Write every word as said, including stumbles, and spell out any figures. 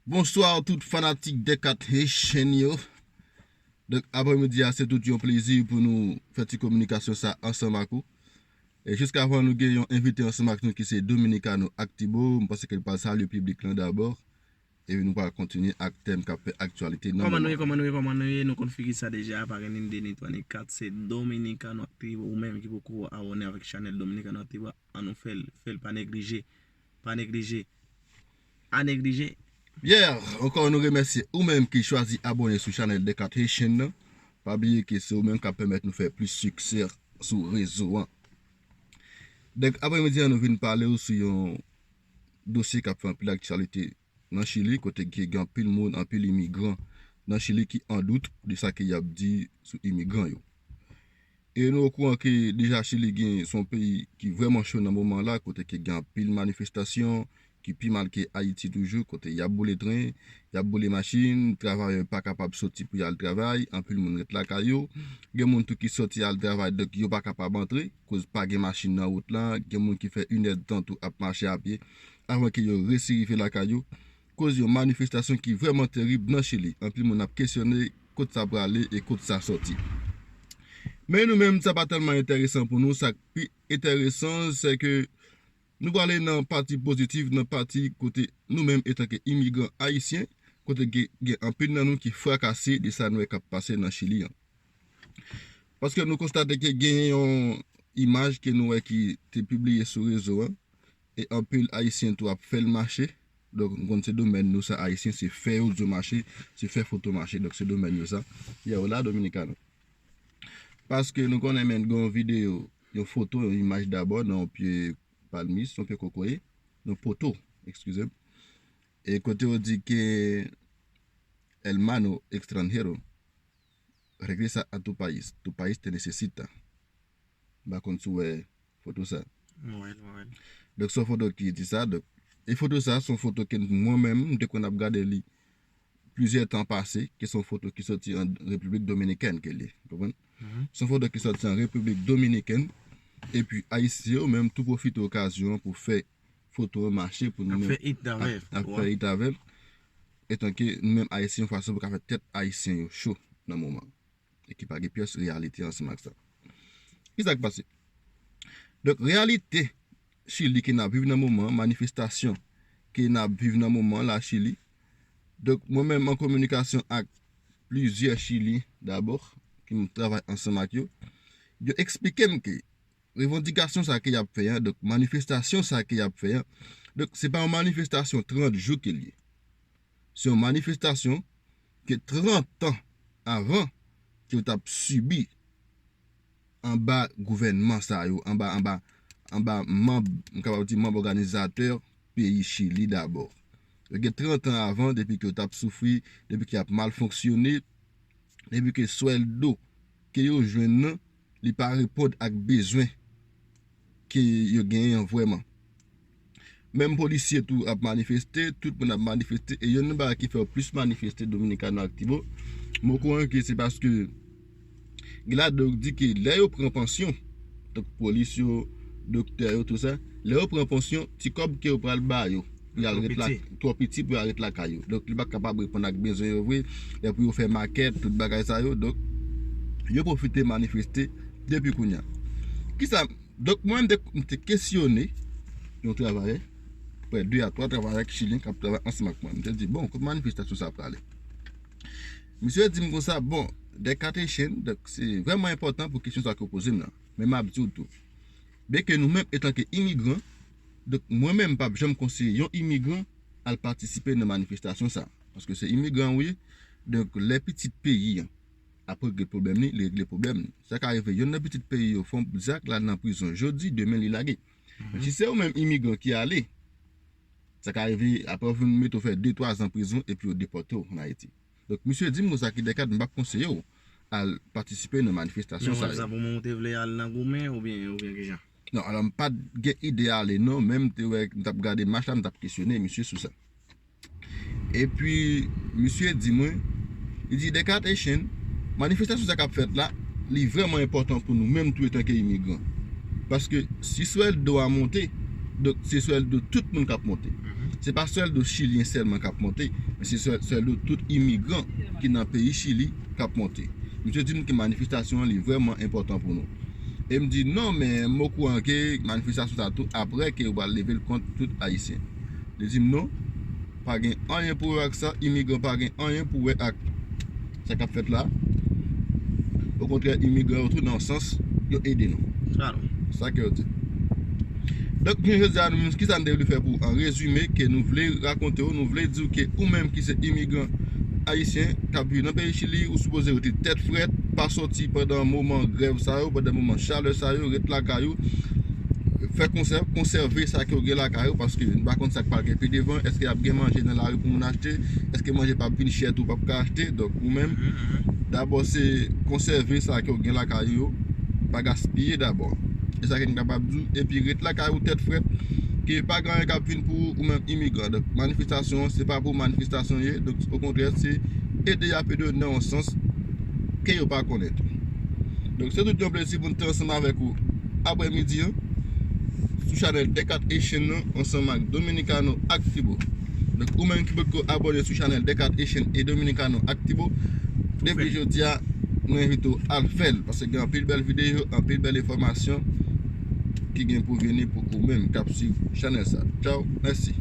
Bonswa tout fanatik Decat Haitian yo. Donk apremidi a se tout yon plezi pou nou fè ti kominikasyon sa ansanm ak ou. E jiska avan nou gen yon envite ansanm ak nou ki se Dominicano Activo, m panse ke l pral salye piblik lan dabò. Epi nou pral kontinye ak tèm k ap fè aktyalite nan moman. Kòman nou ye, kòman nou ye, kòman nou ye? Nou konn figi sa deja, pa gen ni de, ni twa, ni kat, se Dominicano Activo, ou menm ki poko abòne avèk chanèl Dominicano Activo, ann nou fè l, fè l pa neglije, pa neglije, pa neglije. Yeah, ankò nou remèsye ou menm ki chwazi abòne sou chanèl Decat Haitian nan. Pa bliye ke se ou menm k ap pèmèt nou fè plis siksè sou rezo an. Donk apremidi a nou vin pale w sou yon dosye k ap fè anpil aktyalite nan Chili, kote ke gen anpil moun, anpil imigran nan Chili ki an dout de sa ke y ap di sou imigran yo. E nou okouran ke deja Chili gen, se yon peyi ki vrèman cho nan moman la, kote ke gen anpil manifestasyon, ki pi mal ke Ayiti toujou, kote y ap boule tren, y ap boule machin, travayè pa kapab soti pou y al travay, anpil moun ret lakay yo. Gen moun tou ki soti al travay, donk yo pa kapab antre, koz pa gen machin nan wout lan, gen moun ki fè inèdtan tou ap mache a pye avan ke yo resi rive lakay yo. Koz yon manifestasyon ki vrèman terib nan Chili. Anpil moun ap kesyone kot sa prale e kot sa sòti. Men nou menm, sa pa tèlman enteresan pou nou. Sa k pi enteresan, se ke nou prale nan pati pozitif, nan pati kote nou menm, etanke imigran ayisyen, kote gen, gen anpil nan nou ki frakase de sa nou wè k ap pase nan Chili an. Paske nou konstate ke gen yon imaj ke nou wè ki te pibliye sou rezo an, e anpil ayisyen tou ap fè l mache. Donk, nou konn se domèn nou sa, ayisyen, se fè odyo mache, se fè foto mache, donk se domèn yo sa. Yeah, hola Dominicano. Paske nou konnen men gen yon videyo, yon foto, yon imaj dabò nan yon pye palmis, yon pye kokoye, yon poto, eskize m. E kote yo di ke hermano extranjero, regresa a tu país, tu país te necesita. M pa konn si w wè foto sa. Mwen wè l, mwen wè l. Donk, se yon foto ki di sa. Donk, e foto sa, se yon foto ke mwen menm, m te konn ap gade li plizyè tan pase, ke se yon foto ki soti an Repiblik Dominikèn ke li ye. Konprann? Mhm. Se yon foto ki soti an Repiblik Dominikèn. Epi, Ayisyen yo menm tou pwofite okazyon an pou fè foto an mache pou nou menm. Ap fè it avè l. Ap, ap fè it avè l. Etanke nou menm Ayisyen, yon fason pou ka fè tèt Ayisyen yo cho nan moman. E ki pa gen pyès reyalite ansanm ak sa. Kisa k pase? Donk, reyalite Chili ke n ap viv nan moman an, manifestasyon ke n ap viv nan moman an la Chili. Donk, mwen menm an kominikasyon ak plizyè Chili dabò, ke m travay ansanm ak yo, yo eksplike m ke revandikasyon sa ke y ap fè an, donk, manifestasyon sa ke y ap fè an, donk, se pa yon manifestasyon trant jou ke l ye. Se yon manifestasyon ke trant an avan ke yo t ap sibi anba gouvènman sa yo, anba, anba, anba manm, m kapab di manm òganizatè peyi Chili dabò. Yo gen trant an avan, depi ke yo t ap soufri, depi ke y ap mal fonksyone, depi ke swèldo ke yo jwenn nan, li pa reponn ak bezwen ke yo genyen an vrèman. Menm polisye tou ap manifeste, tout moun ap manifeste, e youn nan bagay ki fè yo plis manifeste Dominicano Activo, m okouran ke se paske gen ladan yo di ke lè yo pran pansyon, donk polis yo, doktè yo, tou sa, lè yo pran pansyon, ti kòb ke yo pral ba yo, pou y al ret la, twò piti pou y al ret lakay yo. Donk, li pa kapab reponn ak bezwen yo vre, lè pou yo fè makèt, tout bagay sa yo. Donk, yo pwofite manifeste depi kounye a. Kisa, donk, mwen, m te, m te kesyone yon travayè, prè de a twa travayè chilyen k ap travay ansanm ak mwen. M te di, bon, kot manifestasyon sa prale? Misye di m konsa, bon, Decat Haitian, donk, se vrèman enpòtan pou kesyon sa ke w poze m nan. Men m ap di w tou. Byenke nou menm, etanke imigran, donk, mwen menm, m p ap janm konseye yon imigran al patisipe nan manifestasyon sa. Paske se imigran ou ye, donk, lè pitit peyi an ap regle pwoblèm li, li regle pwoblèm li. Sa ka rive, yonn nan pitit peyi yo fè yon zak, l al nan prizon jodi, demen li lage. Men si se ou menm imigran ki ale, sa ka rive, apre w vin mete w fè de, twa zan prizon, epi yo depòte w ann Ayiti. Donk, misye di m konsa ki Decat, m p ap konseye w al patisipe nan manifestasyon sa yo. Men w wè sa pou mwen, ou te vle al nan goumen oubyen, oubyen kijan? Non, alò, m pa t gen ide ale non, men m te wè, m t ap gade mach la, m t ap kesyone misye sou sa. Epi, misye di mwen, li di, Decat Haitian, manifestasyon sa k ap fèt la, li vrèman enpòtan pou nou menm tou etanke imigran. Paske si swèldo a monte, donk se swèldo tout moun k ap monte. Mhm. Se pa swèldo chilyen sèlman k ap monte, men se swè- swèldo tout imigran ki nan peyi Chili k ap monte. Misye di m ke manifestasyon an li vrèman enpòtan pou nou. E m di non, men m okouran ke manifestasyon sa tou apre ke yo pral leve l kont tout Ayisyen. Li di m non, pa gen anyen pou wè ak sa, imigran pa gen anyen pou wè ak sa k ap fèt la. Okontrè, imigran yo tou nan yon sans, yo ede nou. Sa ke yo di. Donk, jounen jodi a, nou menm, kisa n te vle fè pou an rezime ke nou vle rakonte w, nou vle di w ke ou menm ki se imigran ayisyen k ap viv nan peyi Chili, ou sipoze rete tèt frèt, pa sòti pandan moman grèv sa yo, pandan moman chalè sa yo, ret lakay ou, fè konsèv, konsève sa ke w gen lakay ou, paske nou pa konn sa k pral gen pi devan, èske y ap gen manje nan lari pou moun achte, èske manje p ap vin chè tou p ap ka achte, donk ou menm, dabò se konsève sa ke w gen lakay ou yo, pa gaspiye dabò. E sa ke m kapab di w, epi ret lakay ou tèt frèt, ke pa gen anyen k ap vin pou ou, ou menm imigran. Donk, manifestasyon an, se pa pou manifestasyon ye, donk, okontrè, se ede y ap ede w nan yon sans ke yo pa konnen tou. Donk, se tout yon plezi pou n te ansanm avèk ou aprè midi an sou chanèl Decat Haitian nan ansanm ak Dominicano Activo. Donk, ou menm ki potko abòne sou chanèl Decat Haitian e Dominicano Activo, depi jodi a, mwen envite w al fè l, paske gen anpil bèl videyo, anpil bèl enfòmasyon ki gen pou vini pou ou menm k ap swiv chanèl sa. Tchaw, mèsi.